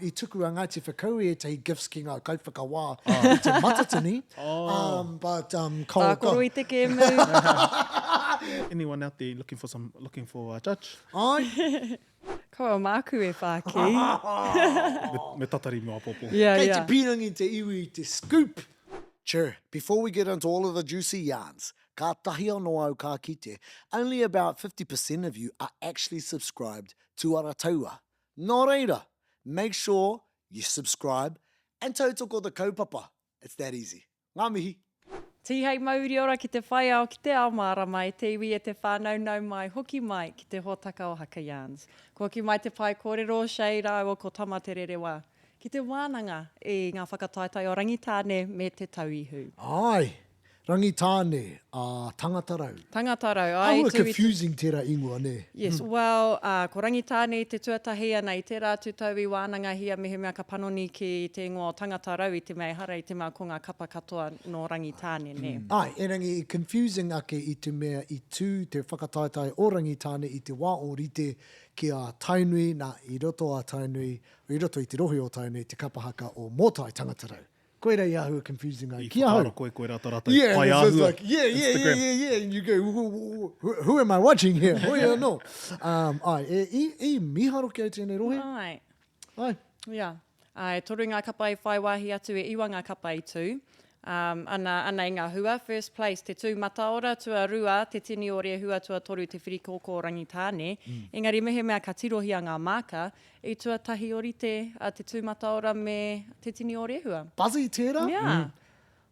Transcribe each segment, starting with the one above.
I tuku a Ngāti Whakaue ētahi gifts ki ngā kaiwhakawā i te Matatini. Um, but, um, ka, Tākaro i te kēmu. Anyone out there looking for some, looking for a judge? Ai. Kaua māku e whāki. Me, me tatari mo apopo. Yeah, Kei yeah. te pīrangi te iwi i te scoop. Chur, before we get into all of the juicy yarns, kātahi anō au ka kite, only about 50% of you are actually subscribed to Arataua. Nō reira, make sure you subscribe and tautoko the kaupapa. It's that easy. Ngā mihi! Tīhei mauri ora ki te whai ao, ki te ao mārama e te iwi e te whānau nau mai, hoki mai ki te hōtaka o Haka Yarns. Kua hoki mai te pae kōrero o Shay rāua ko Tama Te Rerewa ki te wānanga i ngā whakataetae o Rangitāne me Te Tauihu. Āe, Rangitāne, ā, Tangatarau. Tangatarau, āe, Āhua tū i te. confusing tērā ingoa, nē? Yes, well, ā, ko Rangitāne i te tuatahi, ana, i tērā atu tau i wānangahia mehemea ka panoni ki te ingoa o Tangatarau i te mea ehara i te mea ko ngā kapa katoa nō Rangitāne, nē? Āe, erangi i confusing ake i te mea i tū te whakataetae o Rangitāne i te wā ōrite ki a Tainui, nā, i roto a Tainui, i roto i te rohe o Tainui te kapa haka o Mōtai Tangatarau. Koira i āhua confusing ai I ki ahau. whakaaro koe koirā tā rātou Yeah, pai and it's just āhua like, yeah, yeah, yeah, Instagram. yeah, yeah, and you go, who, who, who am I watching here? Hoi anō. Um, ai, e, i, i miharo ki au tēnei rohe. Ai. Ai. Yeah. Ai, e toru ngā kapa i whai wāhi atu, e iwa ngā kapa i tū. Um, ana, ana i ngā hua, first place, te tū mataora, tuarua, te tini o Rehua, tuatoru, te whirikōkō o Rangitāne. Engari mehemea ka tirohia ngā māka, I tuatahi orite a Te Tūmataora me Te Tini o Rehua. Buzzy tērā? Yeah.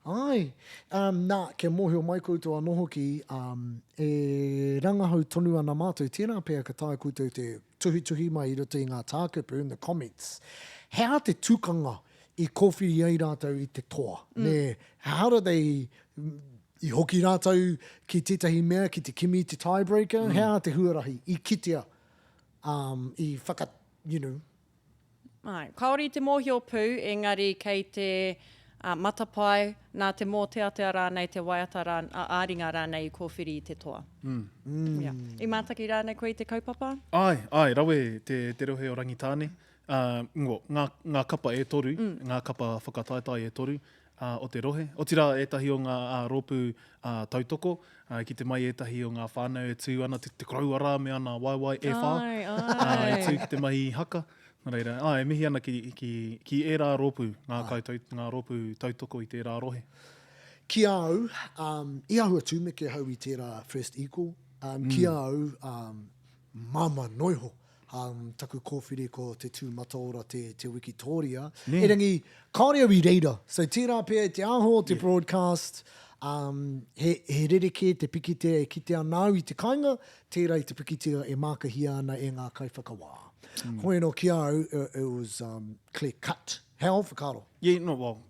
Āe. Um, nā, kia mōhio mai koutou anō hoki, um, e rangahau tonu ana mātou, tērā pea ka taea koutou te tuhituhi mai i roto i ngā tākupu, in the comments, he aha te tukanga i kōwhiri ai rātou i te toa, mm. nē, how do they, i hoki rātou ki tētahi mea, ki te kimi i te tiebreaker, mm. he aha te huarahi i kitea um, i whaka, you know. Āe, kāore i te mōhio pū, engari kei te uh, matapae, nā te mōteatea rānei, te waiata rā, ā-ringa rānei i kōwhiri i te toa. Mm. Mm. Yeah. I mātaki rānei koe i te kaupapa? Āe, āe, rawe te, te rohe o Rangitāne. Uh, ngo, ngā, ngā kapa e toru, mm. ngā kapa whakataetae e toru, o te rohe. Otirā ētahi o ngā rōpū tautoko, ki te mai ētahi o ngā whānau e tū ana, te, te koroua rā me ana waewae e whā, e tū ki te mahi haka. Nā reira, ā, e mihi ana ki, ki, ki ērā rōpū, ngā, kai, ngā rōpū tautoko i tērā rohe. Ki a au, um, i āhua tūmeke ahau i tērā First Equal, um, ki a au, um, māmā noiho, Um, taku kōwhiri ko te tū mataora te, te wikitōria. Nē. Erangi, kāore au i reira. So tērā pea i te āhua o te yeah. broadcast, um, he, he rerekē te pikitea e kitea ana au i te kainga, tērā i te pikitea e mākahia ana e ngā kaiwhakawā. Mm. Hoi anō ki a au, it, it was um, clear cut. He ao whakaaro? Yeah, no, well,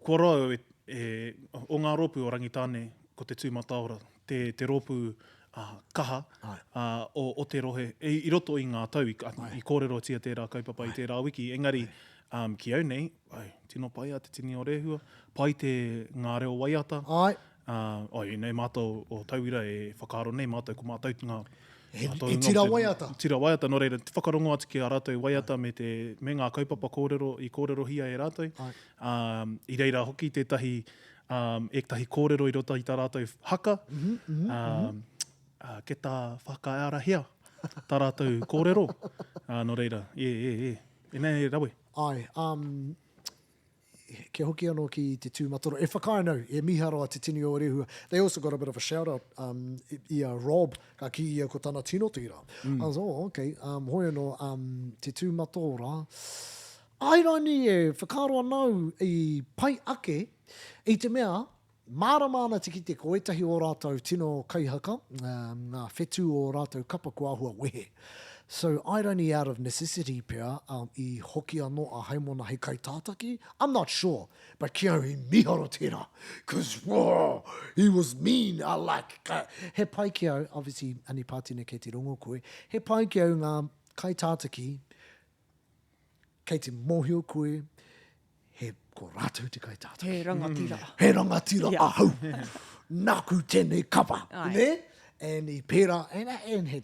Kua roa au e, e, o ngā rōpū o Rangitāne, ko te Tū Mataora, te, te rōpū uh, kaha uh, o, o te rohe, e, i roto i ngā tau, i, i kōrerotia tērā kaupapa i tērā wiki, engari um, ki au nei, ai, tino pai a Te Tini o Rehua, pai te ngā reo waiata, Ai. Uh, oi, nei mātou o tauira e whakaaro nei mātou ko mātou ngā He, he tira waiata. Tira waiata, nō reira, te whakarongo atu ki a rātou waiata me, te, me ngā kaupapa kōrero i kōrerohia e rātou. Um, i reira hoki tētahi, um, ētahi kōrero i roto i tā rātou haka, mm -hmm, mm -hmm. um, uh, ke tā whakaarahia tā rātou kōrero. Uh, nō reira, e, e, e, e nei rawe. Ai, um, Kia hoki anō ki te tūmatoro. E whakaae ana au, e mīharo a Te Tini o Rehua. They also got a bit of a shout out um, i a Rob, ka kī ia ko tana tino tērā. Mm. I was, oh, okay. Um, hoi anō, um, te tūmatoro. Ai rānei e whakaaro ana au i pai ake i te mea, Mārama ana te kite ko ētahi o rātou tino kaihaka, ngā whetū o rātou kapa kua āhua wehe. So, irony out of necessity pea, i hoki anō a Haimona hei kaitātaki? I'm not sure, but ki au i mīharo tērā, cause whoa, he was mean, I like, he pai ki au, obviously Ani Pātene kei te rongo koe, he pai ki au ngā kaitātaki kei te mōhio koe, he, ko rātou te kaitātaki. He rangatira. Mm. He rangatira yeah. ahau. Nāku tēnei kapa. Ai. Ne? And i pērā, and, and he...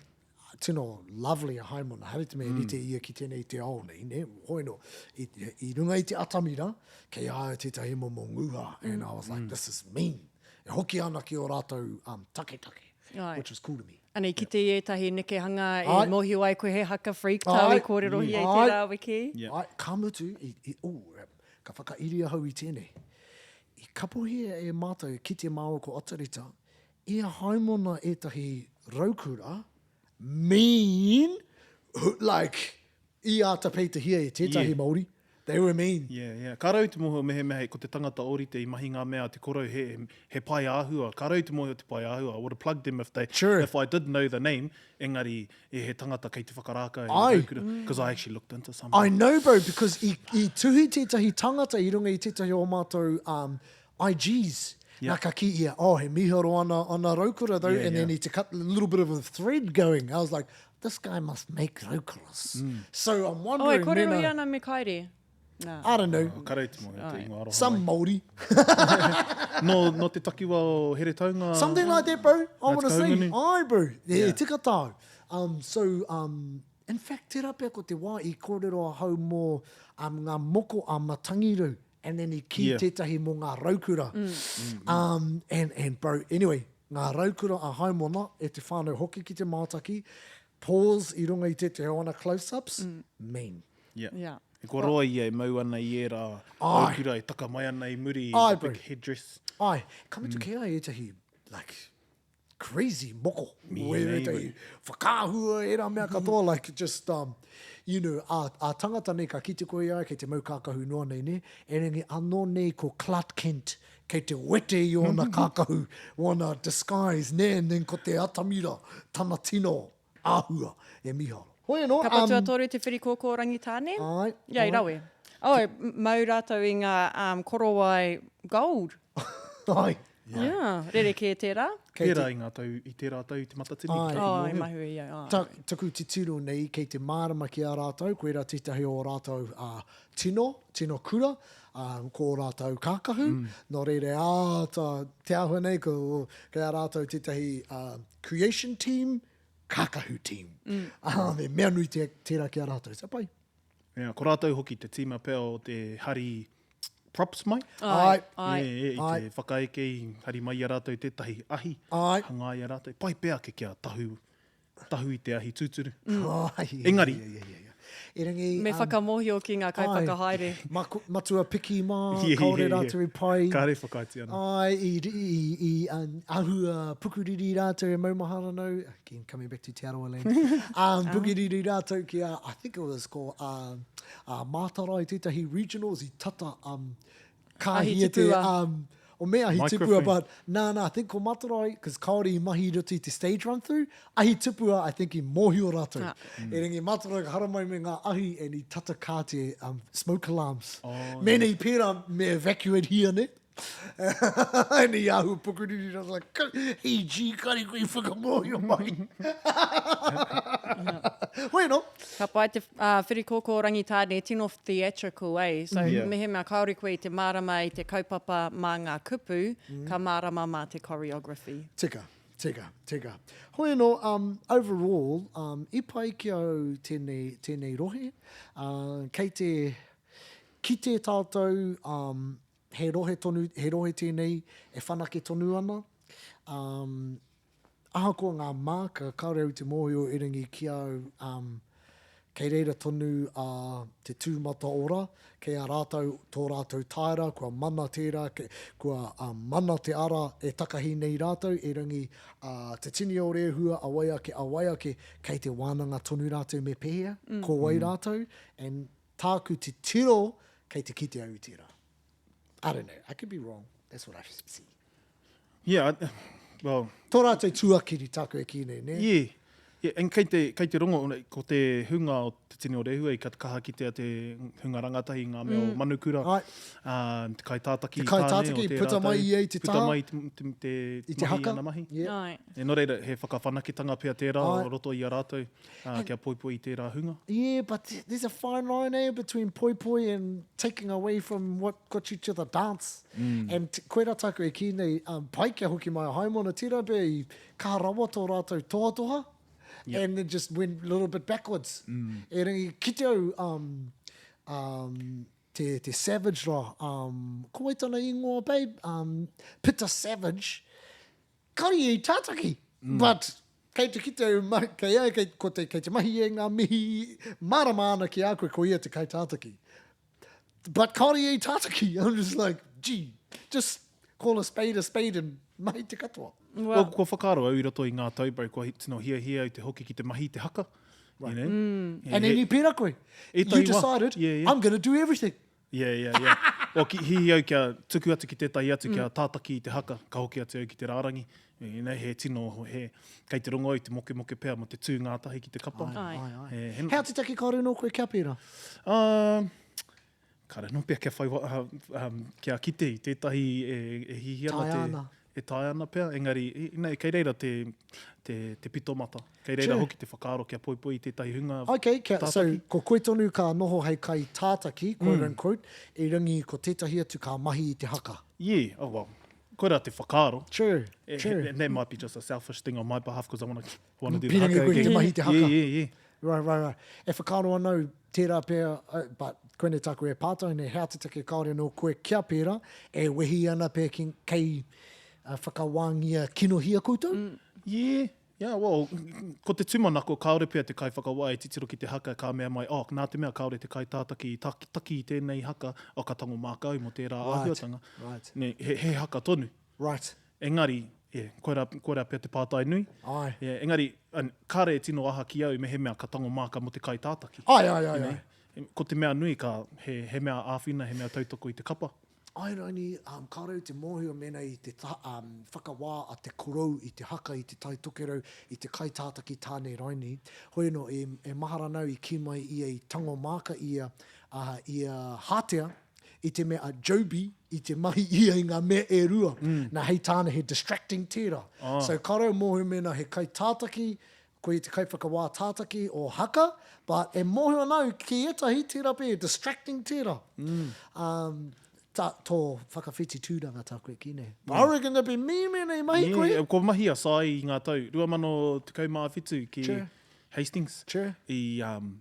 Tino lovely a Haimona, haere te mea e rite ia ki tēnei te ao nei, ne? Hoi no, i, i runga i te atamira, kei a ia tētahi momo nguha, and I was like, this is mean. E hoki ana ki o rātou um, taketake, Ai. which was cool to me. Ana i kite i ētahi nekehanga e Ai. mōhio ai koe he haka freak tāu Ai. i kōrerohia i Ai. tērā wiki. Yeah. Ai, ka mutu, i, i, ooh, ka whakairi ahau i tēnei. I kapohia e mātou, e kite māua ko Atareta, I a Haimona ētahi raukura, mean, like, i āta peitahia e tētahi Yeah. Māori, they were mean. Yeah, yeah. Ka rau te mōhio mehemea ko te tangata ōrite i mahi ngā mea a te korou he, he pai āhua. Ka rau te mōhio te pai āhua. I would have plugged them if they, True. if I did know the name, engari e he tangata kei te whakarākau i Ai. raukura. Because I actually looked into some. I know bro, because i, i tuhi tētahi tangata i runga i tētahi o mātou um, IGs. Yeah. Nā, ka kī ia, oh, he mīharo ana, ana raukura though, Yeah, and then yeah. he to cut a little bit of a thread going. I was like, this guy must make raukuras. Mm. So I'm Oh, e wondering kōrero mena, ia ana me Kairi. Nā. I don't know, Oh, ka rau te mōhio te ingoa aroha some mai. Māori. Nō, nō te takiwa o Heretaunga. Something like that, bro. I Ngāti want to say, Kahungunu. ai, bro. Yeah, Yeah. tika tāu. Um, so, um, in fact, tērā pea ko te wā i kōrero ahau mō um, ngā moko a Matangiru, and then i kī Yeah. tētahi mō ngā raukura. Um, and, and bro, anyway, ngā raukura a Haimona e te whānau hoki ki te mātaki, pause i runga i tētahi o ana close-ups, mean. Yeah. Yeah. E kua roa ia e mau ana i ērā Ai. raukura e taka mai ana i muri i Ai, the bro. big headdress. Ai, ka mutu kē ai ētahi, like, crazy moko. Me Where nei, ētahi whakaahua, ērā mea katoa, like just, um, you know, a, a tangata nei ka kite koe i a ia, kei te mau kākahu noa nei, ne? Erangi anō nei ko Clark Kent, kei te wete i ōna kākahu, ōna disguise, ne? And then ko te atamira, tana tino āhua e miharo. Hoi anō, Kapa um, tuatoru te whirikōkō Rangitāne. Āe, Ia, i āe. rawe. Oh, mau rātou i ngā um, korowai gold. Āe. Yeah, rerekē tērā. Kei te, Pērā i ngā tau, i tērā tau i te Matatini. Āe. kei te Oh, i mōhio. mahue ia, āe. Ta, taku titiro nei, kei te mārama ki a rātou, koirā tētahi o rātou uh, tino, tino kura, uh, ko ō rātou kākahu, mm. nō reira āta, te āhua nei, ko, kei a rātou tētahi uh, creation team, kākahu team. Mm. Um, e mea nui te, tērā ki a rātou. So pai. Yeah, ko rātou hoki te tīma pea o te hari props mai. Ai. Ai. E, e, i Ai. te whakaeke i hari mai i a rātou tētahi ahi. Ai. Hangaia i a rātou. Pai pea ake kia tahu, tahu i te ahi tūturu. Mm. Ai, Engari. Yeah, yeah, yeah, yeah. Erangi, Me um, whakamōhio ki ngā kaiwhakahaere. Ma, matua piki mā, Yeah, kāore yeah, yeah. rātou i pai. Kāre whakaaetia ana. Ai, i, i, i um, ahua pukuriri rātou e maumahara nau. Again, coming back to Te Arawa land. Um, pukuriri rātou ki a, I think it was ko um, uh, Mātarai tētahi regionals i tata um, Ahi kāhia te, tipua. um, o me ahi tipua, Microphone. but nā, nā, I think ko Mātarai, cause kāore i mahi i roto i te stage run through, ahi tipua, I think i mōhio rātou. Ah. Mm. Erangi Mātarai ka haramai me ngā ahi and i tata kā te um, smoke alarms. Oh, Mēnā i pērā, me evacuate hia, ne? And i ahu pukuriri, I was like, hey G, kare koe i whakamōhio mai. Hoi anō. Ka pai te uh, whirikōkō Rangitāne, tino theatrical, eh? So Yeah. mehemea kāore koe i te mārama i te kaupapa mā ngā kupu, ka mārama mā te choreography. Tika, tika, tika. Hoi anō, um, overall, um, i pai ki au tēnei, tēnei rohe. Uh, kei te kite tātou, um, he rohe tonu, he rohe tēnei e whanake tonu ana. Um, ahakoa ngā māka, kāore au te mōhio erangi ki au, um, kei reira tonu a te tū mataora, kei a rātou tō rātou taera, kua mana tērā, ke, kua um, mana te ara e takahi nei rātou, erangi uh, te tini o Rehua, a wai ake, a wai ake, kei te wānanga tonu rātou me pēhea, mm. ko wai rātou, and tāku titiro, kei te kite au i tērā. I don't know, I could be wrong, that's what I see. Yeah, I, well... Tō rātou tuakiri tāku e kī nei, nē? Yeah, yeah, and kei te, kei te rongo, ko te hunga o Te Tini o Rehua i kaha kitea te hunga rangatahi, ngā mea o Manukura, Ai. uh, te kaitātaki Te kaitātaki, tāne o tērā puta mai tau, ia i te puta taha. mai i te, te, te, I te mahi haka. ana mahi. Yeah. Ai. E, nō reira, he whakawhanaketanga pea tērā Ai. o roto i a rātou, uh, kia poipoi i tērā hunga. Yeah, but there's a fine line eh, between poipoi and taking away from what got you to the dance. Mm. And koirā tāku e kī nei, um, pai kia hoki mai a Haimona, tērā pea i kaha rawa tō rātou tohatoha. Yep. And it just went a little bit backwards. Mm. Erangi, kite au, um, um, te, te Savage rā, um, ko wai tana ingoa, babe? Um, Pita Savage, kare ia i tātaki, mm. but kei te kite au, ma, kei ai, kei, ko te, kei te mahi ia i ngā mihi, mārama ana ki a koe, ko ia te kaitātaki. But kāore ia i tātaki. I'm just like, gee, just call a spade a spade and mahi te katoa. Well, well, kua whakaaro au i roto i ngā tau, bro, kua tino hiahia au te hoki ki te mahi i te haka. Right. You know? Mm. And then you pērā koe. You decided, yeah, yeah. I'm going to do everything. Yeah, yeah, yeah. well, ki, hihi au kia tuku atu ki tētahi atu, mm. kia tātaki i te haka, ka hoki atu au ki te rārangi. You know, he tino, he, kei te rongo au te mokemoke pea mo te tū ngātahi ki te kapa. Ai, ai, ai. He, he, Hea te take kāore nō koe kia pērā? Uh, kāre nō pea kia whai, um, kia kite i tētahi e, e hihi ana te, ana. e taea ana pea, engari, nei, kei reira te, te, te pito mata. Kei reira True. hoki te whakaaro kia poipoi i tētahi hunga Okay, kia, so, ko koe tonu ka noho hei kai tātaki, quote mm. unquote, i rangi ko tētahi atu ka mahi i te haka. Yeah, oh well, koirā te whakaaro. True, true. And that might be just a selfish thing on my behalf because I want to want to do the haka koe ki te mahi te haka. Yeah, yeah, yeah. Right, right, right. E whakaaro ana au, tērā pea, but koinei tāku e pātai nei, hea te take kāore anō koe kia pērā, e wehi ana pea ki, kei whakawāngia kinohia koutou? Yeah, yeah, well, ko te tūmanako kāore pea te kaiwhakawā e titiro ki te haka ka mea mai, oh, nā te mea kāore te kaitātaki i taki i tēnei haka, oh, ka tango māka au mō tērā āhuatanga. Right, right. Nē, he, he haka tonu. Right. Engari, yeah, koirā, koirā pea te pātai nui. Āe. Yeah, engari, an, kāre e tino aha ki au mehemea ka tango māka mō te kaitātaki. Āe, āe, āe, āe. Ko te mea nui ka, he, he mea āwhina, he mea tautoko i te kapa. Āe raini, um, kāore au te mōhio mēnā i te ta, um, whakawā a te korou i te haka i te Tai Tokerau, i te kaitātaki tāne raini. Hoi anō, e, e mahara ana au i kī mai ia i tango māka ia, ā, i a Hātea, i te mea a Joby i te mahi ia i ngā mea e rua. Mm. Nā, hei tāna he distracting tērā. Ah. So kāore au mōhio mēnā he kaitātaki, ko ia te kaiwhakawā tātaki o haka, but e mōhio ana au ki ētahi tērā pea he distracting tērā. Mm. Um, ta, tō whakawhiti tūranga tā koe ki nei. But I reckon that'd be me mēnā i mahi koe. Yeah, kua mahi a Sai i ngā tau 2017 ki True. Hastings. True. I, um,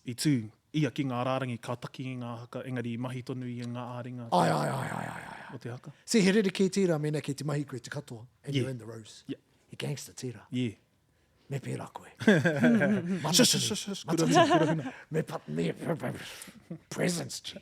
i tū ia ki ngā rārangi, ka taki i ngā haka, engari i mahi tonu ia ngā ā-ringa Ai, ai, ai, ai, ai, ai. o te haka. See, he rerekē tērā mēnā kei te mahi koe te katoa, and Yeah. you're in the rows. Yeah. He gangster tērā. Yeah. Me pērā koe. Shush, shush, shush, shush, kura huna, kura huna. Me pat, me, presence, G.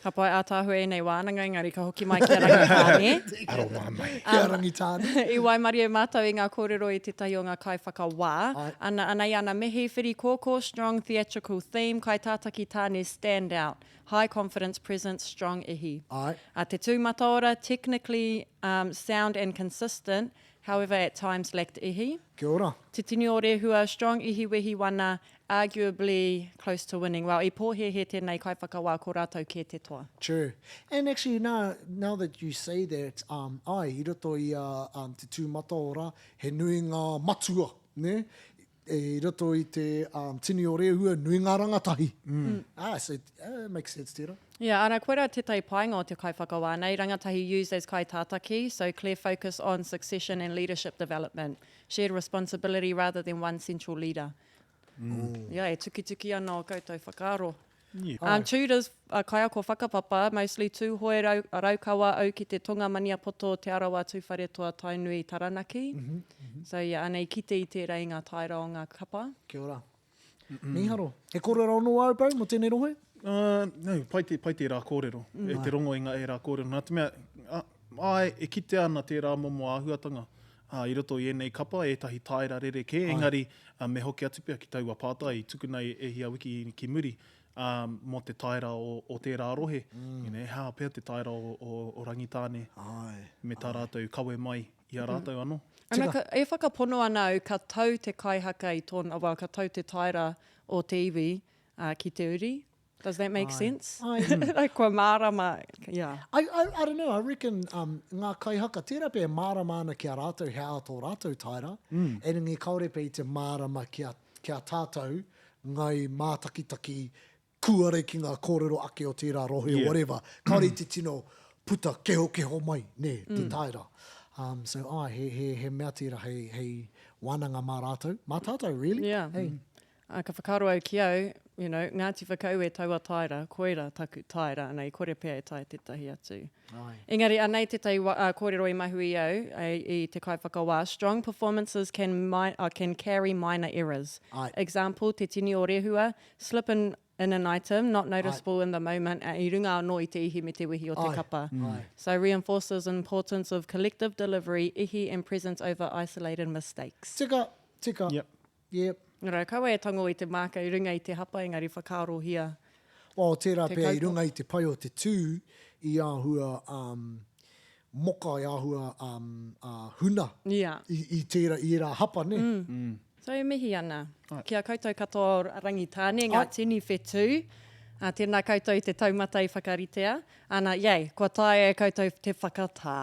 Ka pai ātaahua ēnei wānanga, engari ka hoki mai ki a Rangitāne. Aroha mai. Ki a Rangitāne. I waimarie mātou i ngā kōrero i tētahi o ngā kaiwhakawā. Ana, anei ana mihi, whiri kōkō, strong theatrical theme, kaitātaki tāne stand out, high confidence presence, strong ihi. Āe. A Te Tū Mataora, technically um, sound and consistent, however at times lacked ihi. Kia ora. Te Tini o Rehua, strong ihi wehi wana, arguably close to winning. Well, i pōhēhē tēnei kaiwhakawā ko rātou kē te toa. True. And actually, now, now that you say that, um, āe, i roto i a um, Te Tū Mataora, he nui ngā matua, nē? I roto i te um, Tini o Rehua, nui ngā rangatahi. Mm. Ah, so, uh, makes sense tērā. Yeah, ana, koirā tētahi painga o te kaiwhakawā nei, rangatahi used as kaitātaki, so clear focus on succession and leadership development, shared responsibility rather than one central leader. Mm. Yeah, e tukituki ana o koutou whakaaro. Yeah. Um, Tudors, uh, kaiako whakapapa, mostly Tūhoe, Rau, Raukawa, au ki te Tonga, Maniapoto, Te Arawa, Tūwharetoa, Tainui, Taranaki. Mm -hmm, mm -hmm. So, yeah, anei kite i tērā i ngā taera o ngā kapa. Kia ora. Mm -mm. Mīharo. He kōrero anō āu, bro, mō tēnei rohe? Uh, no, pai, te, pai tērā kōrero. Mm. E te rongo i ngā ērā kōrero. Nā te mea, a, ai, e kitea ana tērā momo āhuatanga ā, i roto i ēnei kapa, ētahi taera rerekē, engari me hoki atu pea ki taua pātai i tukuna e hia wiki ki muri, ā, mō te taera o, o tērā rohe, you know, hea pea te taera o, o, o Rangitāne me tā rātou kawe mai i a rātou anō. Ana, ka, e whakapono ana au ka tau te kaihaka i tōna, well, ka tau te taera o te iwi, ā, ki te uri. Does that make sense? Ai. Like kua mārama, yeah. I, I, I don't know, I reckon um, ngā kaihaka, tērā pea e mārama ana ki a rātou he aha tō rātou taera, mm. erangi kāore pea i te mārama ki a, ki a tātou ngai mātakitaki kūare ki ngā kōrero ake o tērā rohe yeah. or whatever. Kāore i te tino puta kehokeho mai, nē, te mm. taera. Um, so, ai, he, he, he mea tērā hei, hei wānanga mā rātou, mā tātou really. Yeah. Hey. Ā, ka whakaaro au ki au, you know, Ngāti Whakaue taua taera, koira taku taera, ana i kore pea e taea tētahi atu. Āe. Engari, anei tētahi wa, ā, kōrero i mahu i au, i, i te kaiwhakawā, strong performances can, mi, uh, can carry minor errors. Āe. Example, Te Tini o Rehua, slip in, in an item, not noticeable in the moment, ā, i runga anō i te ihi me te wehi o te Āe. kapa. Āe. So reinforces importance of collective delivery, ihi and presence over isolated mistakes. Tika, tika. Yep. Yep. Nō reira, kaua e tango i te māka i runga i te hapa, engari whakaarohia Well, tērā te pea i kaupapa. runga i te pai o te tū, i āhua um, moka, i āhua um, uh, huna Yeah. i, i tērā, i ērā hapa, nē? Mm. So e mihi ana ki a koutou katoa o Rangitāne, ngā Ai. tini whetū, ā, tēnā koutou i te taumata i whakaritea. Ana, yay, kua taea e koutou te whakatā.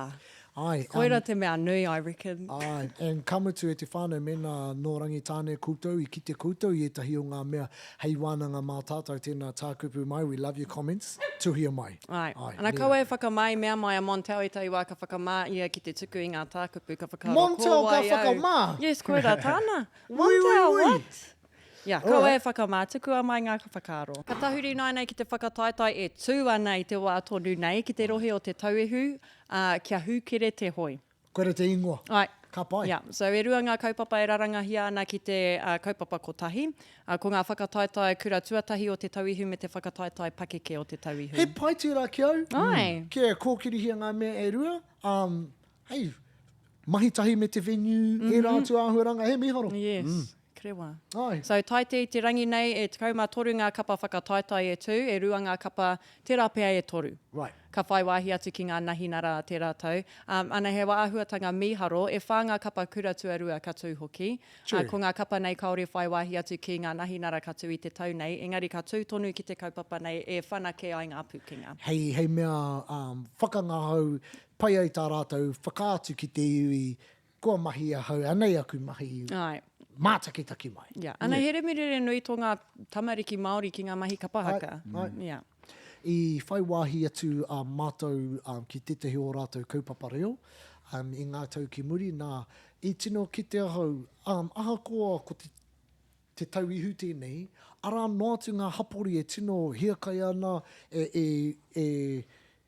Ae, um, Koira te mea nui, I reckon. Ae, and ka mutu e te whānau mēnā nō Rangitāne koutou, i kite koutou i ētahi o ngā mea hei wānanga mā tātou, tēnā tākupu mai, we love your comments, tuhia mai. Ae. Ae, Ana, nē kaua rā. e whakamā i mea mai a Montel i taua wā ka whakamā ia ki te tuku i ngā tākupu, ka whakaaro Montel ko ka wai au. whakamā? Yes, koira tāna. Ui, ui, Montel, ui. what? Ia, kaua Alright. e whakamā, tukua mai ngā whakaaro. Ka tahuri nāianei ki te whakataetae e tū ana i te wā tonu nei ki te rohe o Te Tauihu, ā, kia hūkere te hoe. Koira te ingoa. Āe. Ka pai. Ia, so e rua ngā kaupapa e rarangahia ana ki te kaupapa kotahi, ā, ko ngā whakataetae kura tuatahi o Te Tauihu me te whakataetae pakeke o Te Tauihu. He pai tērā ki au. Āe. Kia kōkirihia ngā mea e rua, ā, hei, mahi tahi me te venue, ērā atu āhuaranga, he mīharo. Yes. Krewa. Āe. So, taite i te rangi nei, e 13 ngā kapa whakataetae e tū, e rua ngā kapa, tērā pea e toru. Right. Ka whai wāhi atu ki ngā nahinara a tērā tau. Um, ana he āhuatanga mīharo, e whā ngā kapa kura tuarua ka tū hoki. True. Ā, ko ngā kapa nei kāore whai wāhi atu ki ngā nahinara ka tū i te tau nei, engari ka tū tonu ki te kaupapa nei e whanake ai ngā pūkenga. Hei, hei mea um, whakangahau, pai ai tā rātou whakaatu ki te iwi Kua mahi ahau, anei aku mahi Āe. mātakitaki mai. Yeah. Ana he remirere nui tō ngā tamariki Māori ki ngā mahi kapa haka. Āe, āe. Yeah. I whai wāhi atu a mātou ki tētahi o rātou kaupapa reo i ngā tau ki muri, nā, i tino kite ahau, ahakoa ko te Te Tau Ihu tēnei, arā noa atu ngā hapori e tino hiakai ana, e, e, e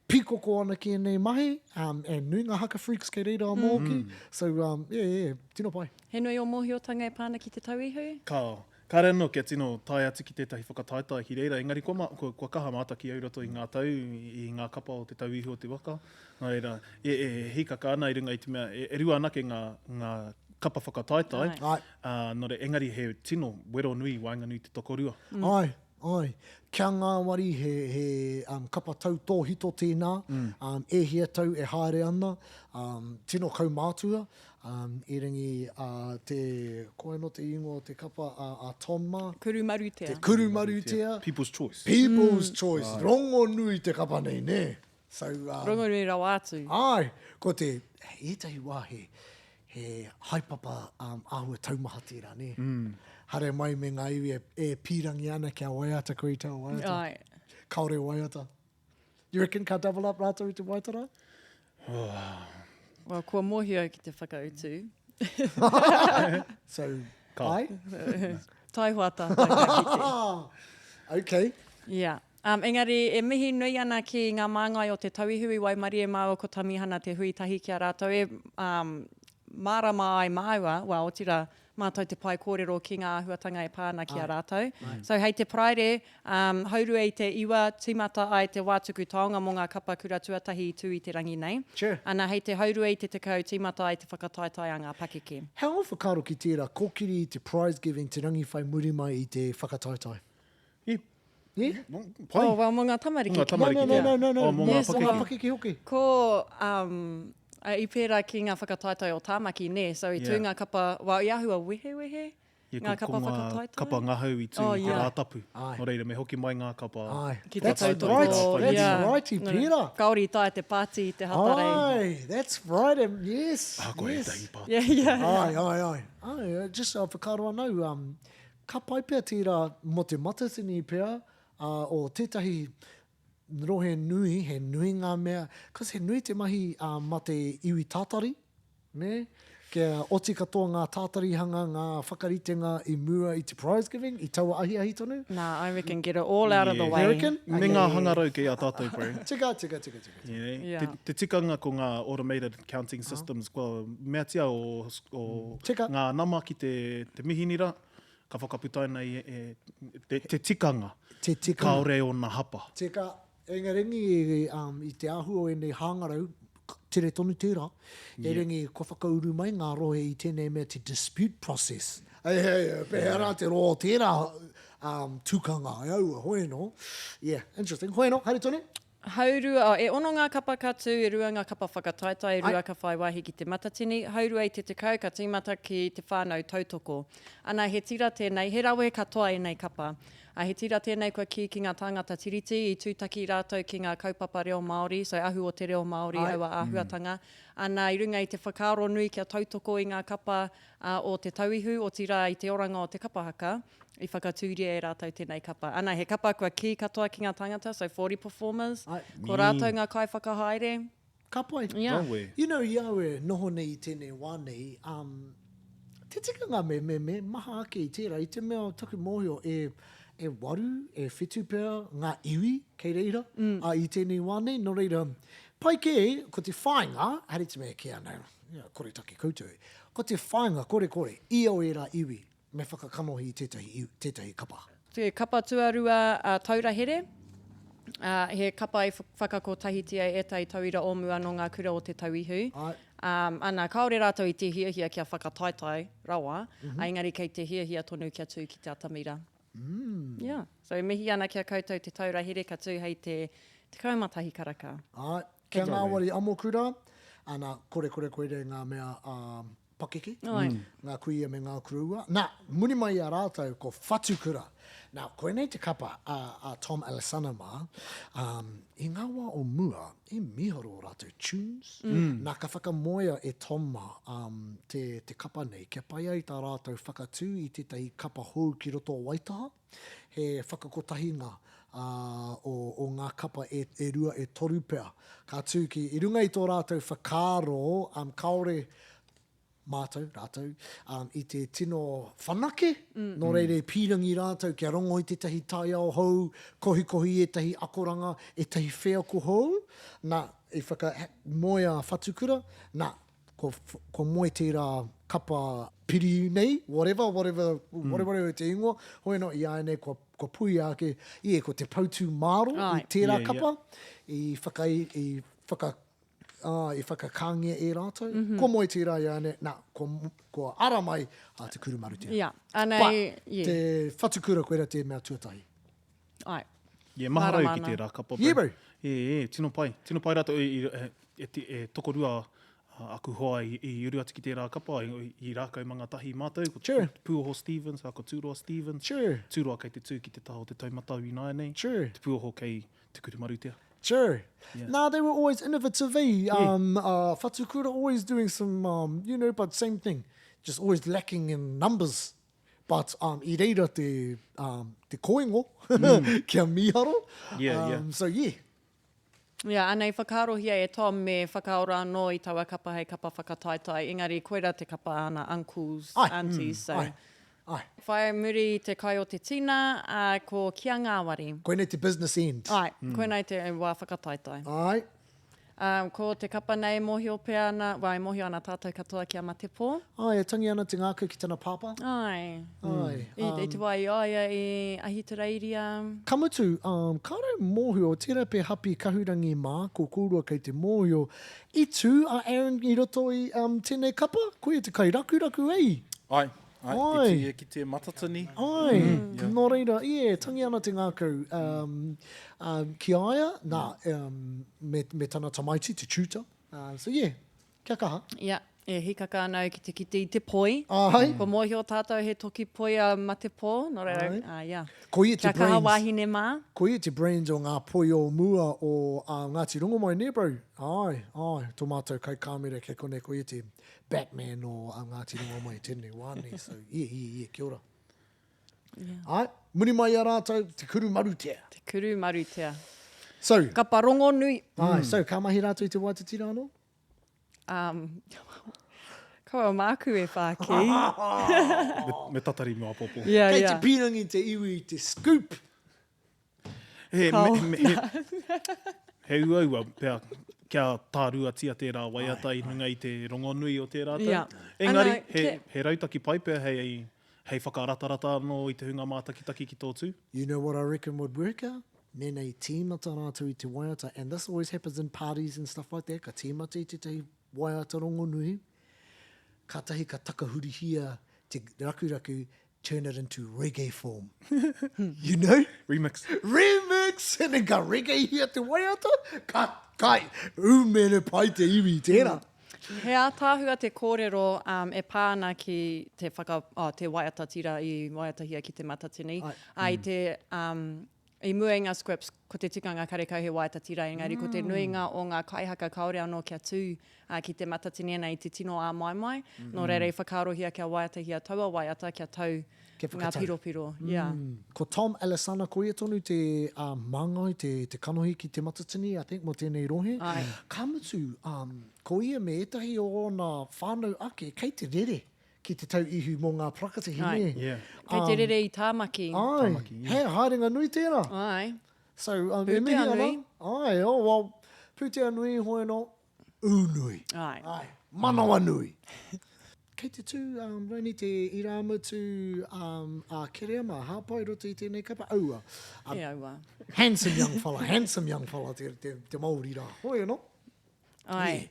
pīkoko ana ki ēnei mahi, um, and nui ngā haka freaks kei reira anō hoki. So, um, yeah, yeah, tino pai. He nui ō mōhiotanga e pā ana ki Te Tau Ihu? Kāo. Kāre anō kia tino tae atu ki tētahi whakataetae ki reira, engari kua, kua, kua kaha mātaki au i roto i ngā tau, i, i ngā kapa o Te Tau Ihu o te waka. Nā reira, e, e, e hīkaka ana i runga i te mea, e, e rua anake ngā, ngā kapa whakataetae, Āe. Āe. ā, nō reira, engari he tino wero nui i waenganui i te tokorua. Āe, āe. Kia ngāwari he, he um, kapa tautōhito tēnā, um, e hia tau e haere ana, um, tino kaumātua, um, i ringi uh, te, ko anō te ingoa o te kapa a, a Tom mā? Kurumarutea. Te Kurumarutea. People's Choice. People's Choice. Rongonui te kapa nei, nē? So, um, Rongonui rawa atu. Āe, ko te, ētahi wā he, he haepapa um, āhua taumaha tērā, nē? Mm. Haere mai me ngā iwi e, e pīrangi ana kia waiata koe i taua waiata. Āe. Kāore waiata. You reckon ka double up rātou i te waiata rā? Well, kua mōhio ki te whakautu. So, Ka. ai? Taihoa tātou ka kite. Okay. Yeah. Um, engari, e mihi nui ana ki ngā māngai o Te Tauihu i waimarie māua ko Tamihana te hui tahi ki a rātou e um, mārama ai māua, well, otirā, mātou te pae kōrero ki ngā āhuatanga e pā ana ki a rātou. So hei te Paraire, um, haurua i te iwa, tīmata ai te wā tuku taonga mō ngā kapa kura tuatahi i tū i te rangi nei. Sure. Ana, hei te haurua i te tekau, tīmata ai te whakataetae a ngā pakeke. He aha ō whakaaro ki tērā kōkiri i te prize giving te rangi whai muri mai i te whakataetae? I, Yeah? pai. Oh, well, mō ngā tamariki. Mō ngā tamariki. No, no, no, no, no. Oh, mō ngā Yes, Mō ngā pakeke. pakeke hoki. Ko, um, i pērā ki ngā whakataetae o Tāmaki, nē? So i tū Yeah. ngā kapa, well, i āhua wehewehe Yeah, ngā ko, kapa ko ngā whakataetae. kapa ngahau i tū Oh, i te yeah. Rātapu. Āe. Nō reira, me hoki mai ngā kapa. Āe. Ki te That's tautoko. right, that's Yeah. right, i Nō reira, pērā. Kāore i taea te pāti i te Hatarei. Āe, that's right, and yes, Ah, ko yes. ētahi pāti. Yeah, yeah. Āe, āe, āe. Āe, just uh, whakaaro anau, um, ka pai pea tērā mō te Matatini pea, uh, o tētahi rohe nui, he nui ngā mea, cause he nui te mahi uh, mā te iwi tātari, nē? Kia oti katoa ngā tātarihanga, ngā whakaritenga i mua i te prize giving, i taua ahiahi tonu? Nā, I reckon get it all out of the way. You reckon? Me ngā hangarau kei a tātou, bro. Tika, tika, tika, tika. Yeah. Te, te tikanga ko ngā automated counting systems, kua meatia o, o tika. ngā nama ki te, te mihinira, ka whakaputaina i, e, te, te tikanga. Te tikanga. Kāore ōna hapa. Tika. Engaringi i te āhua o ēnei hāngarau, tere tonu tērā, erangi kua whakauru mai ngā rohe i tēnei mea te dispute process. Hei, hei, pēhea rā te roa o tērā tukanga, e aua, hoi anō. Yeah, interesting. Hoi anō, haere tonu. Haurua, oh, e ono ngā kapa ka tū, e rua ngā kapa whakataetae, e rua ka whai wāhi ki te Matatini, haurua i te 10 ka tīmata ki te whānau tautoko. Ana, he tira tēnei, he rawe katoa ēnei kapa. Ā, he tira tēnei kua kī ki ngā tāngata Tiriti, i tūtaki rātou ki ngā kaupapa reo Māori, so ahu o te reo Māori aua āhuatanga. Ana, i runga i te whakaaro nui kia tautoko i ngā kapa o Te Tauihu, otirā i te oranga o te kapa haka, i whakatūria e rātou tēnei kapa. Ana, he kapa kua kī katoa ki ngā tāngata, so 40 performers, ko rātou ngā kaiwhakahaere. Ka pai. Yeah. Rawe. You know, i au e noho nei i tēnei wā nei, um, te tikanga me, me, me maha ake i tērā, i te mea o taku mōhio e, e waru, e whitu pea ngā iwi kei reira, mm. a, i tēnei wā nei, nō reira, pai kē, ko te whāinga, haere te mea kē ana, yeah, kore take koutou, ko te whāinga kore kore, i o ērā iwi, Me whakakanohi i tētahi, tētahi kapa. Te kapa tuarua a Taura Here, ā, he kapa i whakakotahitia e ētahi tauira o mua nō ngā kura o Te Tauihu. Āe. Ā, ana, kāore rātou i te hiahia kia whakataetae rawa, ā, engari kei te hiahia tonu kia tū ki te atamira. Yeah. So e mihi ana ki a koutou Te Taura Here ka tū hei te 11 karaka. Āe. Kia ngāwari amokura, ana, korekore koirei ngā mea, ā, pakeke, ngā kuia me ngā koroua. Nā, muri mai i a rātou ko Whatukura. Nā, koinei te kapa a, a Tom Alesana mā, um, i ngā wā o mua, i mīharo ō rātou tunes. Mm. Nā, ka whakamoea e Tom mā um, te, te kapa nei, kia pai ai tā rātou whakatū i tētahi kapa hou ki roto o Waitaha. He whakakotahinga ā, o, o ngā kapa e, e rua, e toru pea. Ka tū ki, i runga i tō rātou whakaaro, um, kāore mātou, rātou, um, i te tino whanake, mm. nō reira i pīrangi rātou kia rongo i tētahi taiao hou, kohikohi i ētahi akoranga, ētahi wheako hou, nā, i whakamoea a Whatukura, nā, Kua, kua moe tērā kapa piri nei, whatever, whatever, mm. whatever whatever te ingoa, hoi anō i āianei kua, kua puia ake, ie, ko te poutū māro i tērā yeah, kapa, yeah. i whaka, i whaka, uh, i whakakāngia e rātou. Mm -hmm. Kua moe tērā i āianei, nā, kua, kua ara mai a Te Kuru Marutea. Yeah. Anei, But, yeah. te whatukura koira te mea tuatahi. Ai. Yeah, maha rau ki tērā kapa. Yeah, bro. Yeah, yeah, tino pai. Tino pai rātou i, i, e, e tokorua aku hoa i, i uru atu ki tērā kapa, i, i rākau mangatahi mātou, ko Sure. Pūoho Stevens, ko Tūroa Stevens. Sure. Tūroa kei te tū ki te taha o te taumatau ināianei. Sure. Te Pūoho kei Te Kuru Marutea. Sure. Yeah. Nah, they were always innovative, eh? Um, uh, Whatukura always doing some, um, you know, but same thing. Just always lacking in numbers. But um, i reira te, um, te koingo mm. kia mīharo. Yeah, um, yeah. So yeah. Yeah, anei whakaarohia e Tom me whakaora anō i taua kapa hei kapa whakataetae, engari koira te kapa āna uncles, Ai. aunties, mm. so. Ai. Ai. Whai muri i te kai o te tina, uh, ko Kia Ngāwari. Koinei te business end. Ai, mm. koinei te wā whakataetae. Ai. Ā, ko te kapa nei e mōhio pea ana, well, e mōhio ana tātou katoa ki a Matepō. Āe, e tangi ana te ngākau ki tana pāpā. Āe. Āe. I, i te wā i a ia i Ahitereiria. Ka mutu, um, kāore mōhio, tērā pea Hapi Kahurangi mā, ko kōrua kei te mōhio, i tū a Aaron i roto i um, tēnei kapa? Koia te kairakuraku, ei? Āe. Ai, Ai. i tū ia ki te matatini. Ai, mm. nō reira, ie, tangi ana te ngākau um, um, ki a ia, nā, um, me, me tana tamaiti, te tutor. Uh, so yeah, kia kaha. Yeah, e hikaka ana au ki te kite i te poi. Ai. Kua mōhio tātou he toki poi a Matepō, nō reira, Ai. uh, yeah. Ko ia te Kia kaha brains. wāhine mā. Ko ia te brains o ngā poi o mua o uh, Ngāti Rongomai, nē bro? Ai, ai, tō mātou kaikāmera kei konei, ko ia te Batman o a Ngāti Rongomai i tēnei wā nei, so ie, ie, ie, kia ora. Yeah. Ai, muri mai i a rātou, Te Kuru Marutea. Te Kuru Marutea. So, Kapa rongonui. Ai, mm. so ka mahi rātou i te Waititi rā anō? Um, Kaua māku e whāki. Me, me tatari mo apopo. Yeah, Kei yeah. te pīrangi te iwi i te scoop. He, Kao. me, me, he, he uaua pea kia tāruatia tērā waiata i runga i te rongonui o tērā tau. Yeah. Engari, Ana, he, ke- he rautaki pai pea hei, hei whakaratarata anō i te hunga mātakitaki ki tō tū. You know what I reckon would work out? Mēnā i tīmata rātou i te waiata, and this always happens in parties and stuff like that, ka tīmata i tētahi waiata rongonui, kātahi ka takahurihia te rakuraku, turn it into reggae form. You know? Remix. Remix! And then ka reggae-hia te waiata, ka kai, ūmene pai te iwi i tērā. He ātaahua te kōrero um, e pā ana ki te, whaka, oh, te waiata tira i waiatahia ki Te Matatini. Ai. Ā, i te, um, i mua i ngā scripts, ko te tikanga karekau he waiata tira, engari ko te nuinga o ngā kaihaka kāore anō kia tū ā, ki Te Matatini ana i te tino āmaimai. Nō reira i whakaarohia kia waiatahia taua waiata kia tau Kia ngā whakatau. piropiro. Yeah. Ko Tom Alesana, ko ia tonu te uh, māngai, te, te kanohi ki Te Matatini, I think, mō tēnei rohe. Āe. Ka mutu, um, ko ia me ētahi o ōna whānau ake kei te rere ki Te Tau Ihu mō ngā parakatihi, Āe. nē? Yeah. Kei te rere i Tāmaki. Āe, Tāmaki, yeah. he haerenga nui tērā. Āe. So, um, e Pūtea mihi ana. nui. Āe, oh, well, pūtea nui, hoi anō, ū nui. Āe. Āe, manawa nui. Kei te tū, um, Raini, te irāmutu um, a Kereama, hāpai roto i tēnei kapa, aua. A E aua. handsome young fella, handsome young fella te, te, te Māori rā. Hoi anō. Āe.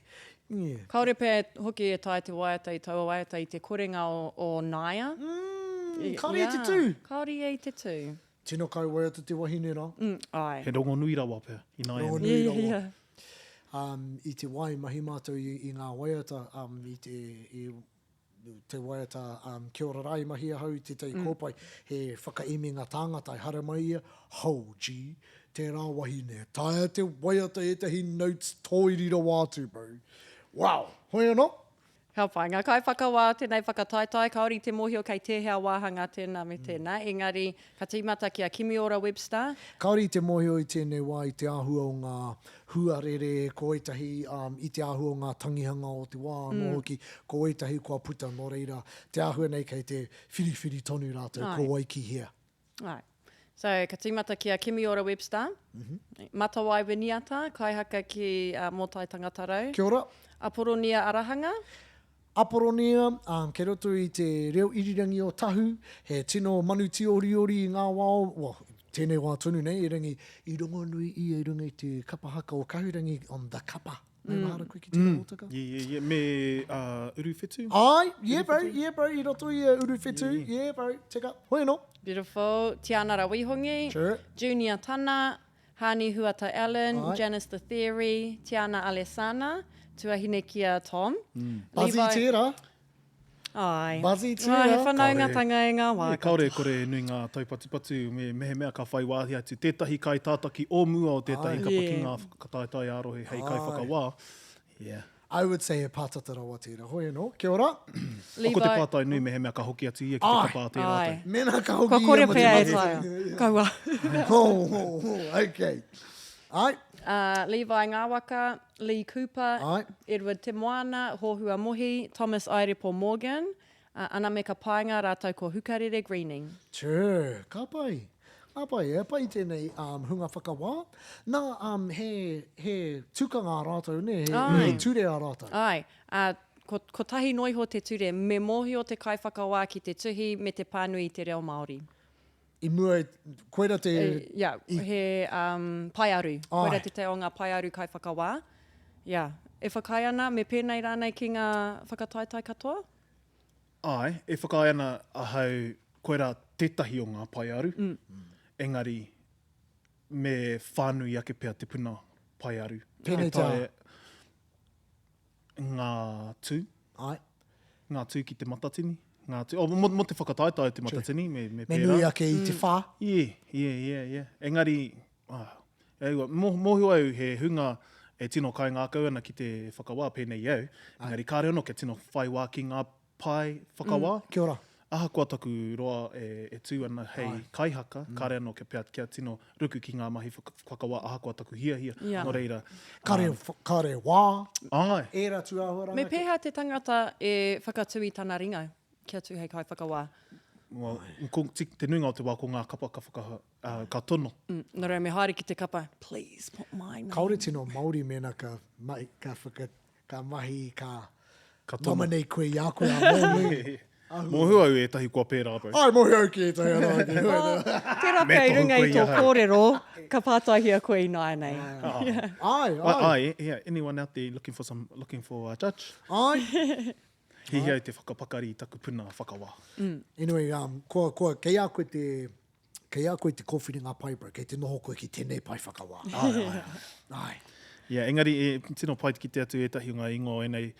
Yeah. Kāore pea hoki e taea te waiata i taua waiata i te korenga o, o Naia. Mm, kāore i te tū. Kāore ia i te tū. Tino kai waiata te wahine rā. Mm, āe. He rongonui rawa pea, ināianei. Rongonui Yeah, rawa. yeah. Um, i te wā i mahi mātou i, i ngā waiata, um, i te, i, te waiata um, Kia ora rā i mahi ahau i tētahi mm. kōpae, he whakaiminga tāngata i haere mai ia, ho, G, tērā wahine, taea te waiata ētahi notes tōiri rawa atu, bro. Wow! Hoi anō? Ka pai. Ngā kaiwhakawā o tēnei whakataetae, kāore i te mōhio kei tēhea wāhanga tēnā me tēnā, engari ka tīmata ki a Kimiora Webster. Kāore i te mōhio i tēnei wā i te āhua o ngā huarere, ko ētahi i te āhua o ngā tangihanga o te wā anō hoki, ko ētahi kua puta, nō reira, te āhua nei kei te whiriwhiri tonu rātou ko wai ki hea. Āe. So, ka tīmata ki a Kimiora Webster, mm -hmm. Matawai Winiata, kaihaka ki uh, Mōtai Tangatarau. Kia ora. Aporonia Arahanga. Aporonia, um, kei roto i te reo irirangi o Tahu, he tino manu tīoriori i ngā wā o, well, tēnei wā tonu nei, erangi i rongonui ia i runga i te kapa haka o Kahurangi on the kapa. Maumahara koe ki tērā hōtaka? Yeah, yeah, yeah. Me uh, Uruwhetu? Ai, yeah bro, yeah bro, i roto i a Uruwhetu, yeah bro, tika. Hoi anō. Beautiful. Tiana Rawihongi. Sure. Junior Tana, Hani Huata Allen, Ai. Janice The Theory, Tiana Alesana, tuahine ki a Tom. Buzzy tērā. Ai. Buzzy Ai, he tērā. whanaungatanga i ngā wā Yeah, kāore e kore e nui ngā taupatupatu me mehemea ka whai wāhi atu tētahi kaitātaki o mua o tētahi Ai. kapa ki Yeah. ngā whakataetae ā-rohe hei kaiwhakawā. Yeah. I would say he pātata rawa tērā. Hoi anō, kia ora. Oh, ko te pātai nui mehemea ka hoki atu ia ki te Ai. kapa a tērā Ai. tau. Mēnā ka hoki Kua kore ia mō te pea e mahi. taea. Kaua. Ho, ho, ho, okay. Ai. Uh, Levi Ngawaka, Lee Cooper, Ai. Edward Te Moana, Hohua Mohi, Thomas Airepo Morgan, uh, Anameka Paenga rātou ko Hukarere Greening. Chur, ka pai. Ka pai, e pai tēnei um, hunga whakawā. Nā, um, he, he tukanga a rātou, nē, he, Ai. he ture a rātou. Ai, uh, ko, kotahi noiho te ture, me mōhio te kaiwhakawā ki te tuhi me te pānui i te reo Māori. I mua, koira te... Yeah, he um, paearu. Ai. Koira te te o ngā paearu kaiwhakawā. Yeah. E whakaae ana, me pēnei rānei ki ngā whakataetae katoa? Āe, e whakaae ana ahau koirā tētahi o ngā paearu, engari me whānui ake pea te puna paearu. Pēnei E tā. taea Ngā tū. Āe. Ngā tū ki te matatini. Ngā tū, oh, mo, mo te whakataetae o te matatini, me, me Me pērā. nui ake i te whā. Yeah, yeah, yeah, yeah. Engari, ah, e ua, mō, mōhio au he hunga e tino kaingākau ana ki te whakawā pēnei i au, engari kāre anō kia tino whai wā ki ngā pae whakawā. Kia ora. ahakoa taku roa e, e tū ana hei Ai. kaihaka, mm. kāre anō kia pea kia tino ruku ki ngā mahi whakawā ahakoa taku hiahia. Yeah. Nō reira. Kare, um, kare wā. Ai. Ērā tūāhuaranga. Me pēhea te tangata e whakatū i tana ringa kia tū hei kaiwhakawā? Well, ko, te nuinga o te wā ko ngā kapa ka whaka, uh, ka tono. Mm, nō reira me haere ki te kapa, please put my name. Kāore tino Māori mēnā ka, mai, ka whaka, ka mahi, ka, ka tono. nominate koe i a koe a mō Mōhio au ētahi kua pērā, bro. Ai, mōhio au ki ētahi anō. Tērā pea i runga i tō kōrero, ka pātaihia koe ināianei. Ai, ai. Ai, yeah, anyone out there looking for some, looking for a judge? Ai. Hiahia au te whakapakari i taku puna whakawā. Anyway, um, kua, kua, kei a koe te, kei a koe te kōwhiringa pai, bro, kei te noho koe ki tēnei pae whakawā. Ai, ai, ai. Ai. Yeah, engari e tino pai te kite atu ētahi o ngā ingoa o ēnei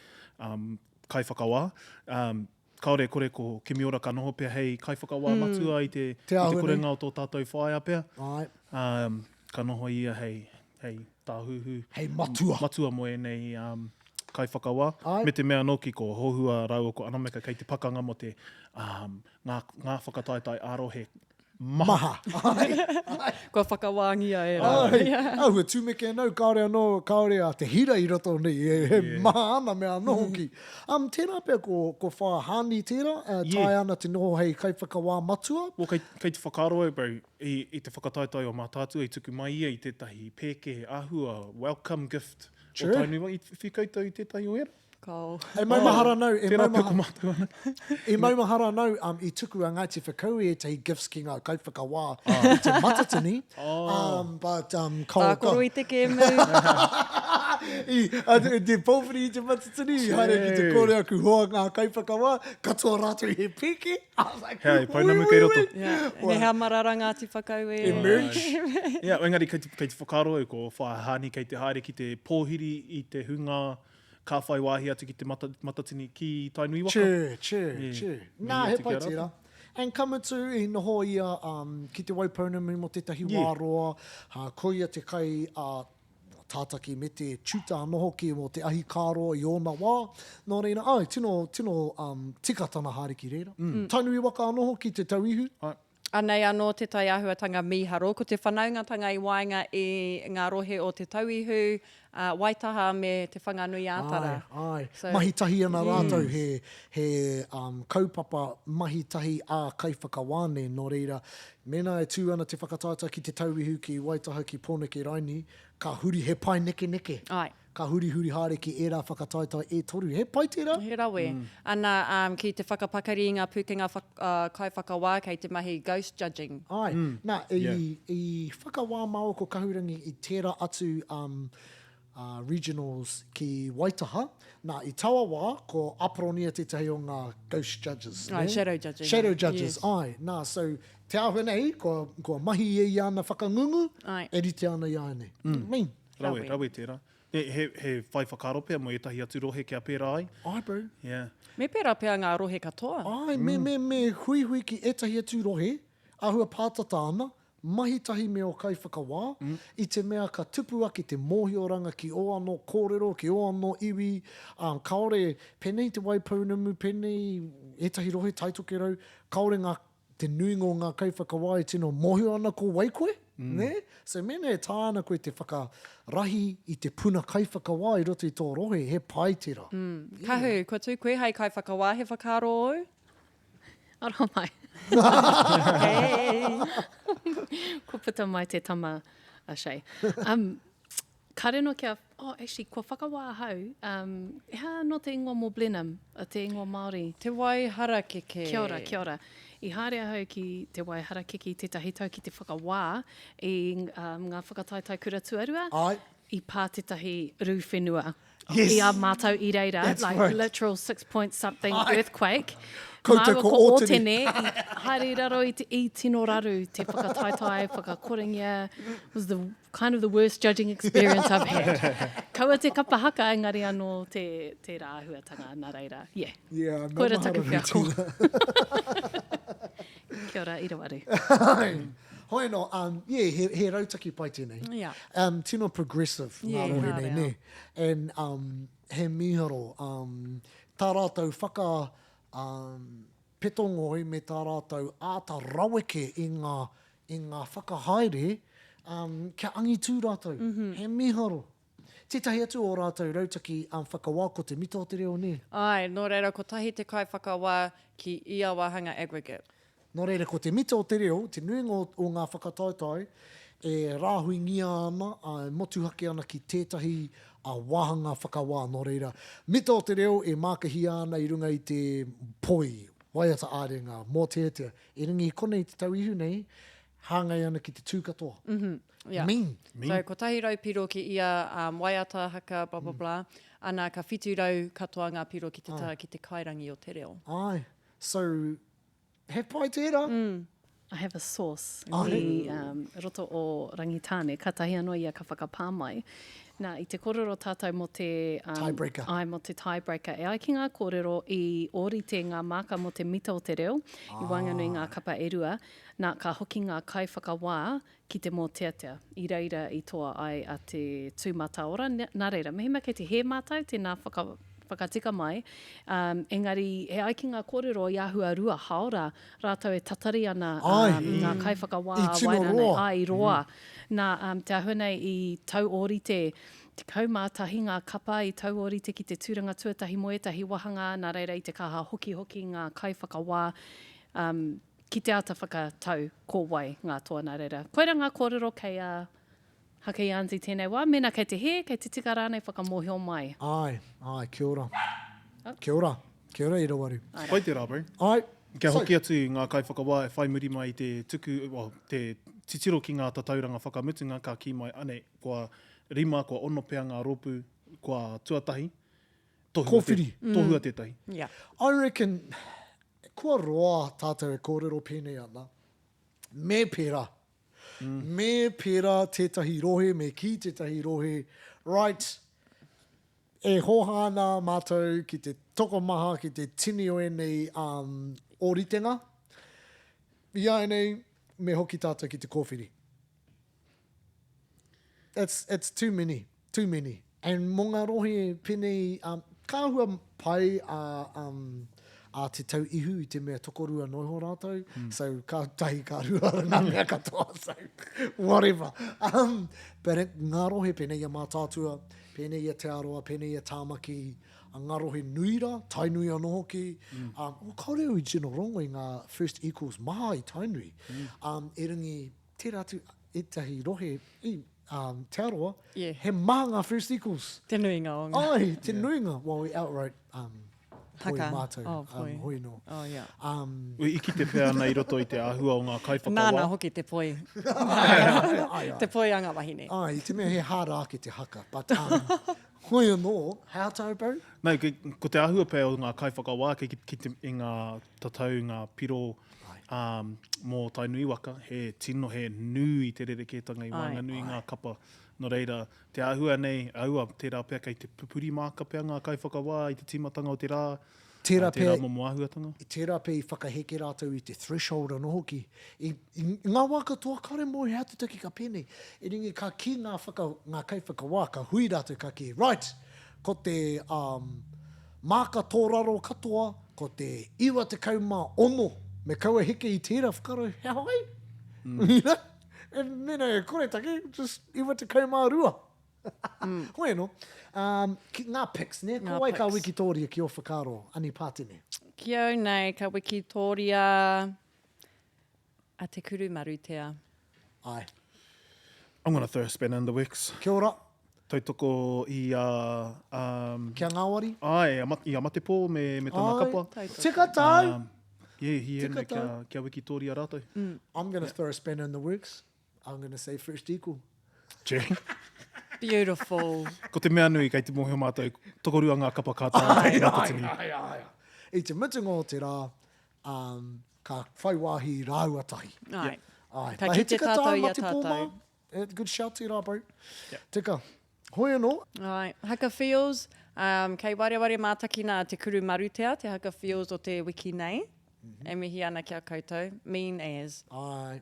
um, kaiwhakawā. Um, kāore e kore ko Kimiora ka noho pea hei kaiwhakawā mm. matua i te, te, i te korenga o tō tātou whaea pea. Ai. Um, ka noho ia hei, hei tāhuhu. Hei matua. Matua mō ēnei um, kaiwhakawā. Ai. Me te mea anō ki ko Hohua rāua ko Anameka kei te pakanga mō te um, ngā, ngā whakataetae ā-rohe maha. Maha. Ai, ai. Kua whakawāngia e rātou. Ai, āhua tumeke anau, kāore anō, kāore a Te Hira i roto nei, e, e yeah. maha ana mea anō hoki. Um, tērā pea ko, ko Whaea Hani tērā, uh, yeah. taea ana te noho hei kaiwhakawā matua. Well, kei, kei te whakaaro au, bro, i, i te whakataetae o Mātaatua i tuku mai ia i tētahi pēke āhua welcome gift o Tainui. I whiwhi koutou i tētahi o ērā? Kao. E maumahara nau, e Tērā pea ko mātou anake. E maumahara nau, um, i tuku a Ngāti Whakaue ētahi gifts ki ngā kaiwhakawā i te Matatini. Um, but, um, kao, Tākaro i te kēmu. I, a, te, te pōwhiri i te Matatini, i haere ki te kore aku hoa ngā kaiwhakawā, katoa rātou he pēke. I was like, Hea, he pounamu kei roto. Yeah. He hea marara Ngāti Whakaue. Emerge. Yeah, engari kei te, kei te whakaaro au ko Whaea Hani kei te haere ki te pōhiri i te hunga Ka whai wāhi atu ki te mata, Matatini ki Tainui waka. Chur, chur, Yeah. chur. Mihi Nā, he atu ki pai a rātou. tērā. And ka mutu, i noho ia um, ki Te Waipounamu mō tētahi Yeah. wā roa. Uh, ko ia te kai a tātaki me te tuta anō hoki mō te ahi kāroa i ōna wā. Nō reira, ai, tino, tino um, tika tana haere ki reira. Mm. Tainui waka anō hoki te tauihu. Ai. Anei anō tētahi āhuatanga mīharo, ko te whanaungatanga i waenga i ngā rohe o Te Tauihu, a Waitaha me Te Whanganui-ā-Tara. Āe, āe. So, Mahi tahi ana rātou, he, he um, kaupapa mahi tahi ā-kaiwhakawā nei, nō reira, mēnā e tū ana te whakataetae ki Te Tauihu, ki Waitaha, ki Pōneke raini, ka huri he paenekeneke. Āe. Ka hurihuri haere ki ērā whakataetae e toru. He pai tērā? He rawe. Ana, um, ki te whakapakari i ngā pūkenga whak, uh, kaiwhakawā kei te mahi ghost judging. Āe. Nā, i, i whakawā māua ko Kahurangi i tērā atu um, uh, regionals ki Waitaha. Nā, i taua wā, ko Aperonia tētahi o ngā ghost judges. Āe, nē? shadow judging. Shadow judges, Yes. āe. Nā, so, te āhua nei, kua, kua mahi ia i ana whakangungu, Āe. e rite ana i a nei. Mm. Mean. Rawe, rawe tērā. He, he, he whai whakaaro pea mō ētahi atu rohe kia pērā ai. Āe, bro. Yeah. Me pērā pea ngā rohe katoa. Āe, me, me, me huihui ki ētahi atu rohe, āhua pātata ana, mahi tahi me ō kaiwhakawā, i te mea ka tupu ake te mōhioranga ki ō anō kōrero, ki ō anō iwi, ā, kāore, pēnei Te Waipounamu, pēnei ētahi rohe Taitokerau, kāore ngā te nuinga o ngā kaiwhakawā e tino mōhio ana ko wai koe, mm. nē? So mēnā e taea ana koe te whakarahi i te puna kaiwhakawā i roto i tō rohe, he pai tērā. Mm. Kahu, kua tū koe hei kaiwhakawā, he whakaaro ōu? Aroha mai. Hey! Kua puta mai te tama a Shay. Um, Kāre anō kia, oh, actually, kua whakawā ahau, um, he aha anō te ingoa mō Blenheim, a te ingoa Māori? Te Wai Harakeke. Kia ora, kia ora. I haere ahau ki Te Wai Harakeke i tētahi tau ki te whakawā i um, ngā whakataetae kura tuarua. Ai. I pā tētahi rū whenua. Yes. I a mātou i reira, That's like right. literal six point something Ai. earthquake. Koutou Māua ko ko Ōtene. Ōtene i haere i raro i te i tino raru te whakataetae, whakakorengia. It was the kind of the worst judging experience I've had. Kaua te kapa haka, engari anō te, tērā āhuatanga, nā reira, yeah. Yeah, Koira taku maumahara wheako. tērā. Kia ora, Irawaru. Hoi anō, um, yeah, he, he rautaki pai tēnei. Yeah. Um, tino progressive ngā Yeah, rohe hard nei, out. nē. And um, he mīharo, um, tā rātou whaka, um, peto ngoi me tā rātou āta raweke i ngā, i ngā whakahaere, um, kia angitū rātou. He mīharo. Tētahi atu o rātou rautaki um, whakawā ko te mita o te reo, nē? Āe, nō reira kotahi te kaiwhakawā ki ia wāhanga aggregate. Nō reira, ko te mita o te reo, te nuinga o, o ngā whakataetae e rāhuingia ana, ā, e motuhake ana ki tētahi ā, wāhanga whakawā. Nō reira, mita o te reo e mākahia ana i runga i te poi, waiata ā-ringa, mōteatea. Erangi i konei te tauihu nei, hāngai ana ki te tū katoa. Mm -hmm. Yeah. Mean. Mean. So, 100 piro ki ia um, waiata, haka, blah, blah, mm. blah. Ana, ka 700 katoa ngā piro ki te taha ki te kairangi o te reo. Ai. So, He pai tērā. I have a source Ai. i um, roto o Rangitāne, kātahi anō ia ka whakapā mai. Nā, i te kōrero tātou mō te... Um, Tiebreaker. Ai, mō te tiebreaker. E ai ki ngā kōrero i ōrite ngā māka mō te mita o te reo, i waenganui i ngā kapa e rua, nā, ka hoki ngā kaiwhakawā ki te mōteatea, i reira i toa ai a Te Tū Mataora, nā reira, mehemea kei te hē mātou, tēnā whaka, whakatika mai, um, engari e ai ki ngā kōrero i āhua rua haora rātou e tatari ana um, ngā kaiwhakawā I tino wairā nei, roa. ai, i roa. Nā, um, te āhua nei i tau ōrite, 11 ngā kapa i tau ōrite ki te tūranga tuatahi mō ētahi wāhanga, nā reira i te kaha hokihoki ngā kaiwhakawā, um, Ki te āta whakatau ko wai ngā toa nā reira. Koira ngā kōrero kei a Haka Yarns i tēnei wā. Mēnā kei te hē, kei te tika rānei whakamōhio mai. Āe, āe, kia ora. Kia ora, kia ora e Rawaru. Pai tērā, bro. Āe. Kia hoki atu ngā kaiwhakawā e whai muri mai i te tuku, well, te titiro ki ngā tatauranga whakamutunga ka kī mai, anei, kua rima, kua ono pea ngā rōpū, kua tuatahi, tohua, Kōwhiri. te, tohua tētahi. Yeah. I reckon, Kua roa tātou e kōrero pēnei ana, me pērā. Me pērā tētahi rohe, me kī tētahi rohe, right, e hōhā ana mātou ki te tokomaha, ki te tini o ēnei um, ōritenga. Iāianei, me hoki tātou ki te kōwhiri. It's, it's too many, too many. And mō ngā rohe pēnei, um, ka āhua pai a, um, a Te Tau Ihu i te mea tokorua noa iho rātou, mm. so ka tahi ka rua ngā mea katoa, so whatever. Um, but it, ngā rohe pēnei i a Mātaatua, pēnei i a Te Arawa, pēnei i a Tāmaki, a ngā rohe nui rā, Tainui anō hoki, mm. um, well, kāore au i tino rongo i ngā First Equals maha i Tainui. Mm. Um, erangi, Tērā atu ētahi rohe i um, Te Arawa, yeah. he maha ngā First Equals. Te nuinga o ngā. Ai, te yeah. nuinga. Well, we outright um, poi Haka. mātou. Oh, poi. Um, hoi no. Oh, yeah. Um, I kite pea ana i roto i te āhua o ngā kaiwhakawā. Nāna hoki te poi. ai, ai. Te poi a ngā wahine. Ai, i te mea he hāra ake te haka. But, um, hoi anō, how tau, bro? No, ko te āhua pea o ngā kaiwhakawā ki, ki te, i ngā tatau, ngā piro, Ā, mō Tainui waka, he tino, he nui te rerekētanga i waenganui i ngā kapa. Nō reira, te āhua nei, aua, tērā pea kei te pupuri māka pea ngā kaiwhakawā i te tīmatanga o te rā, Tērā ā, tērā pea, momo āhuatanga. tērā pea i whakaheke rātou i te threshold anō hoki. I, i ngā wā katoa, kāore mō he atutaki ka pēnei. Erangi ka kī ngā, whaka, ngā kaiwhakawā, ka hui rātou, ka kī, right, ko te, um, māka tōraro katoa, Ko te 96, me kaua heke i tērā whakaaro, he aha ai? Mm. You know? E, mena e kore take, just 92. Mm. Hoi anō. Um, ki, ngā picks, ne? Ko wai ka wikitōria ki ō whakaaro, Ani Pātene? Ki au nei, ka wikitōria a Te Kuru Marutea. Aye. I'm gonna throw a spanner in the works. Kia ora. Tautoko i a... Um, Kia ngāwari. Ae, i a Matepō me, me tana Ae. kapa. Tautoko. Tika tāu. Um, yeah, he Tika ena kia, tāu. kia wikitoria rātou. Mm. I'm gonna yeah. throw a spanner in the works. I'm gonna say first equal. Che. Beautiful. Ko te mea nui, kei te mōhio mātou, tokorua ngā kapa ka tātou i Matatini. Ai, ai, ai. I te mutunga o te rā, um, ka whai wāhi rāua tahi. Ai. Ai. Ka But he kite tika tātou tāu i a Matepō mā. tātou. Eh, Good shout tērā, bro. Yeah. Tika. Hoi anō. Ai. Haka Feels, um, kei wareware mātakina a Te Kuru Marutea, te Haka Feels o te wiki nei. Mm -hmm. E mihi ana ki a koutou. Mean as. Ai.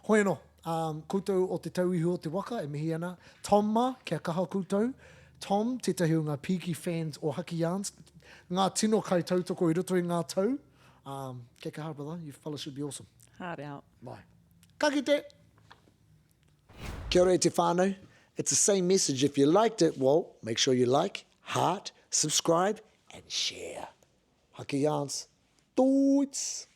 Hoi anō, um, koutou o Te Tauihu o te Waka e mihi ana. Tom mā, kia kaha koutou. Tom, tētahi o ngā pīki fans o Haki Yarns, ngā tino kaitautoko i roto i ngā tau. Um, kia kaha, brother. You fellas should be awesome. Hard out. Bye. Ka kite! Kia ora e te whānau. It's the same message. If you liked it, well, make sure you like, heart, subscribe, and share. Haki yarns. Toots!